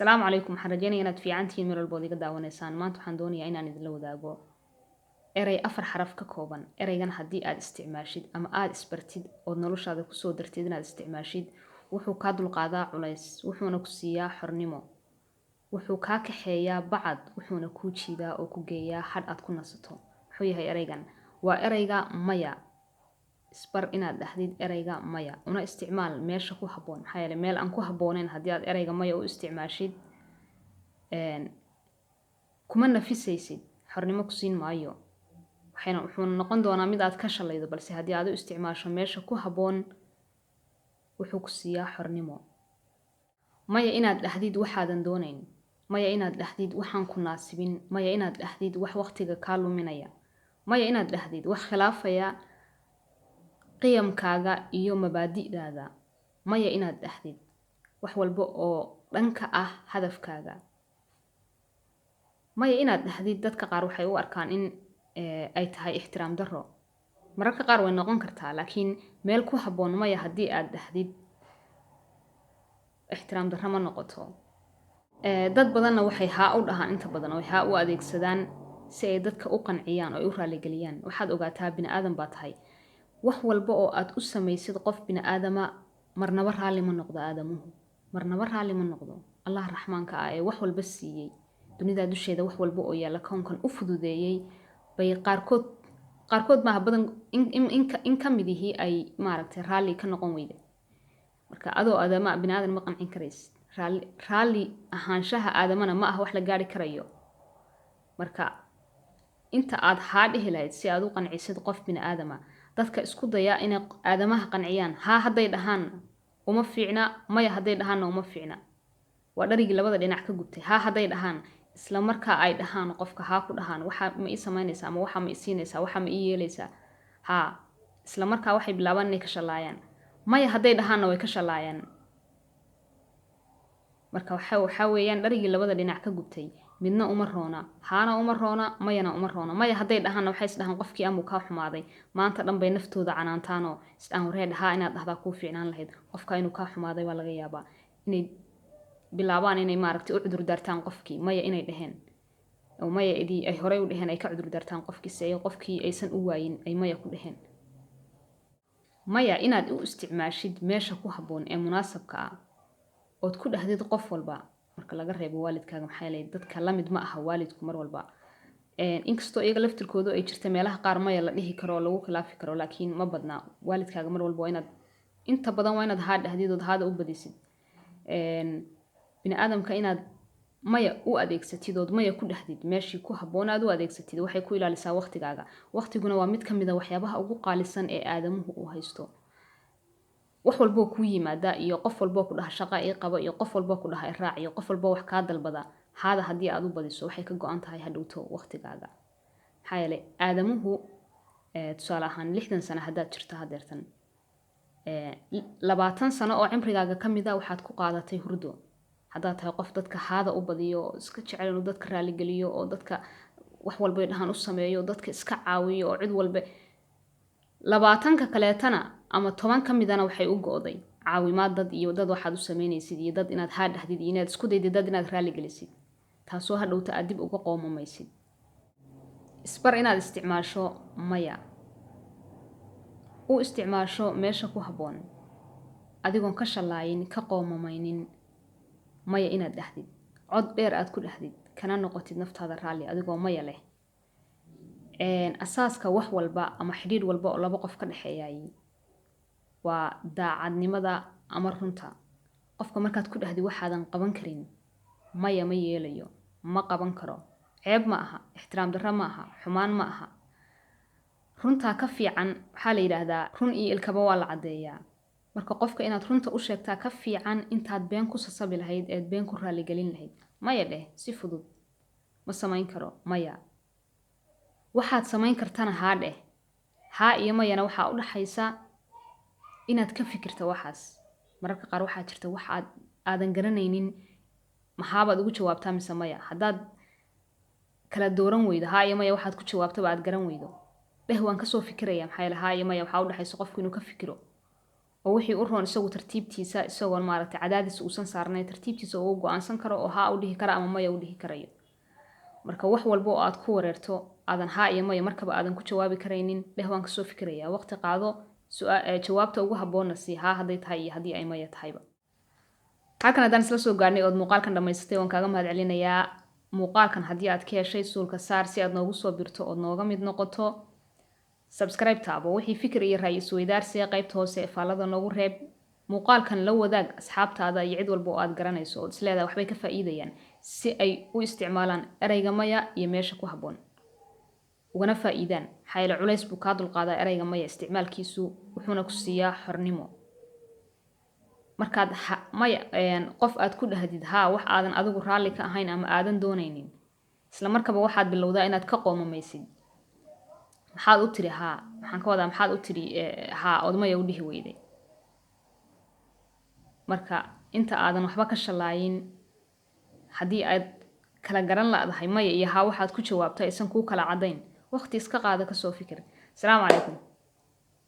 Asalaamu calaykum. Waxaan rajeynaya inaad fiicantihiin meel walbood iga daawanaysaan. Maanta waxaan doonayaa inaan idinla wadaago erey afar xaraf ka kooban. Ereygan haddii aad isticmaashid ama aad isbartid ood noloshaada kusoo dartid inaad isticmaashid, wuxuu kaa dulqaadaa culays, wuxuuna ku siiyaa xornimo, wuxuu kaa kaxeeyaa bacad, wuxuuna kuu jiidaa oo ku geeyaa hadh aad ku nasato. Muxuu yahay ereygan? Waa ereyga maya. Isbar inaad dhahdid ereyga maya, una isticmaal meesha ku habboon. Maxaa yeelay, meel aan ku habbooneyn haddii aad ereyga maya u isticmaashid, kuma nafisaysid, xornimo ku siin maayo, waxayna wuxuuna noqon doonaa mid aad ka shalaydo. Balse haddii aad u isticmaasho meesha ku habboon, wuxuu ku siiyaa xornimo. Maya inaad dhahdid waxaadan doonayn, maya inaad dhahdid waxaan ku naasibin, maya inaad dhahdid wax waqtiga kaa luminaya, maya inaad dhahdid wax khilaafaya qiyamkaaga iyo mabaadi'daada, maya inaad dhahdid wax walba oo dhanka ah hadafkaaga. Maya inaad dhahdid dadka qaar waxay u arkaan in ay tahay ixtiraam darro. Mararka qaar way noqon kartaa, laakiin meel ku habboon maya haddii aad dhahdid, ixtiraam darro ma noqoto. Dad badanna waxay haa u dhahaan inta badan oo haa u adeegsadaan si ay dadka u qanciyaan oo ay u raaligeliyaan. Waxaad ogaataa, bini aadan baa tahay. Wax walba oo aad u samaysid qof bini aadama, marnaba raalli ma noqdo. Aadamuhu marnaba raalli ma noqdo. Allah raxmaanka ah ee wax walba siiyey dunida dusheeda, wax walba oo yaalla kownkan u fududeeyey, bay qaarkood maaha, badan in ka mid ihii ay maaragtay raalli ka noqon weyda. Marka adoo aadama bini aadan ma qancin karaysid. Raalli ahaanshaha aadamana ma aha wax la gaari karayo. Marka inta aad haa dhihi lahayd si aad u qancisid qof bini aadama, dadka isku daya inay aadamaha qanciyaan, haa hadday dhahaan uma fiicna, maya hadday dhahaanna uma fiicna. Waa dharigii labada dhinac ka gubtay. Haa hadday dhahaan, isla markaa ay dhahaan qofka haa ku dhahaan, "Waxa ma ii samaynaysaa?" ama "Waxa ma ii siinaysaa? Waxa ma ii yeelaysaa?" Haa, isla markaa waxay bilaabaan inay ka shallaayaan. Maya hadday dhahaanna, way ka shallaayaan. Marka waxaa weeyaan dharigii labada dhinac ka gubtay. Midna uma roona, haana uma roona, mayana uma roona. Maya hadday dhahaanna, waxay isdhahaan, "Qofkii amuu kaa xumaaday?" Maanta dhan bay naftooda canaantaanoo isdhahaan, "Wareed, haa inaad dhahdaa kuu fiicnaan lahayd. Qofka inuu kaa xumaaday baa laga yaabaa." Inay bilaabaan inay maaragtay u cudur daartaan qofkii maya inay dhaheen, oo maya idii ay horey u dhaheen ay ka cudur daartaan qofkii, si ay qofkii aysan u waayin ay maya ku dhaheen. Maya inaad u isticmaashid meesha ku habboon ee munaasabka ah ood ku dhahdid qof walba, marka laga reebo waalidkaaga. Maxaa yeelay, dadka la mid ma aha waalidku mar walba. Inkastoo iyaga laftirkoodu ay jirta meelaha qaar maya la dhihi karo oo lagu khilaafi karo, laakiin ma badna. Waalidkaaga mar walba waa inaad, inta badan waa inaad haa dhahdid ood haada u badisid. Bini aadamka inaad maya u adeegsatid ood maya ku dhahdid meeshii ku habboon aad u adeegsatid, waxay ku ilaalisaa waqtigaaga. Waqtiguna waa mid ka mid a waxyaabaha ugu qaalisan ee aadamuhu uu haysto. Wax walboo kuu yimaada iyo qof walboo ku dhaha "Shaqa ii qabo" iyo qof walboo ku dhaha "Iraac" iyo qof walboo wax kaa dalbada, haada haddii aad u badiso, waxay ka go-an tahay hadhowto waqtigaaga. Maxaa yeelay, aadamuhu, tusaale ahaan, 60 sano haddaad jirto hadeertan, 20 sano oo cimrigaaga ka mid a waxaad ku qaadatay hurdo. Haddaad tahay qof dadka haada u badiyo oo iska jecel inuu dadka raaligeliyo oo dadka wax walbay dhahaan u sameeyo, dadka iska caawiyo oo cid walba, 20-ka kaleetana ama 10 ka midana waxay u go'day caawimaad dad iyo dad waxaad u sameynaysid iyo dad inaad haa dhahdid iyo inaad isku daydid dad inaad raaligelisid, taasoo hadhowta aad dib uga qoomamaysid. Isbar inaad isticmaasho maya, u isticmaasho meesha ku habboon, adigoon ka shallaayin, ka qoomamaynin. Maya inaad dhahdid, cod dheer aad ku dhahdid, kana noqotid naftaada raalli adigoo maya leh. Asaaska wax walba ama xidhiidh walba oo laba qof ka dhexeeyay waa daacadnimada ama runta. Qofka markaad ku dhahdid waxaadan qaban karin, "Maya, ma yeelayo, ma qaban karo," ceeb ma aha, ixtiraam darro ma aha, xumaan ma aha. Runtaa ka fiican. Waxaa la yidhaahdaa, run iyo ilkaba waa la caddeeyaa. Marka qofka inaad runta u sheegtaa ka fiican intaad been ku sasabi lahayd eed been ku raaligelin lahayd. Maya dheh si fudud: "Ma samayn karo, maya." Waxaad samayn kartana haa dheh. Haa iyo mayana waxaa u dhaxaysa inaad ka fikirta waxaas. Mararka qaar waxaa jirta wax aad aadan garanaynin, maxaabaad ugu jawaabtaa mise maya. Haddaad kala dooran weydo, haa iyo maya waxaad ku jawaabtaba aad garan weydo, dheh "Waan kasoo fikiraya." Maxaa yeele, haa iyo maya waxaa u dhexaysa qofku inuu ka fikiro. Oo wixii u roon isagu tartiibtiisa, isagoon maaragtay cadaadis uusan saarnayn, tartiibtiisa uu go-aansan karo oo haa u dhihi kara ama maya u dhihi karayo. Marka wax walba oo aad ku wareerto, aadan haa iyo maya markaba aadan ku jawaabi karaynin, dheh waan kasoo fikirayaa. Waqti qaado, jawaabta ugu habboonna sii, haa hadday tahay iyo haddii ay maya tahayba. Halkan haddaan isla soo gaarnay ood muuqaalkan dhamaysatay, waan kaaga mahad celinayaa. Muuqaalkan haddii aad ka heshay, suulka saar si aad noogu soo birto ood nooga mid noqoto. Subscribe taabo. Wixii fikir iyo ra'yi isweydaarsiga, qaybta hoose ee faallada noogu reeb. Muuqaalkan la wadaag asxaabtaada iyo cid walba oo aad garanayso ood isleedahay waxbay ka faa'iidayaan, si ay u isticmaalaan ereyga maya iyo meesha ku habboon ugana faa'iidaan. Maxaa yeele culays buu kaa dulqaadaa ereyga maya isticmaalkiisu, wuxuuna ku siiyaa xornimo. Markaad maya qof aad ku dhahdid haa wax aadan adigu raalli ka ahayn ama aadan doonaynin, isla markaba waxaad bilowdaa inaad ka qoomamaysid. Maxaad u tiri haa? Maxaan ka wadaa, maxaad u tiri haa ood maya u dhihi weyday? Marka inta aadan waxba ka shalaayin, haddii aad kala garan la'dahay maya iyo haa waxaad ku jawaabta aysan kuu kala caddayn, waqti iska qaada, kasoo fikir. Asalaamu calaykum.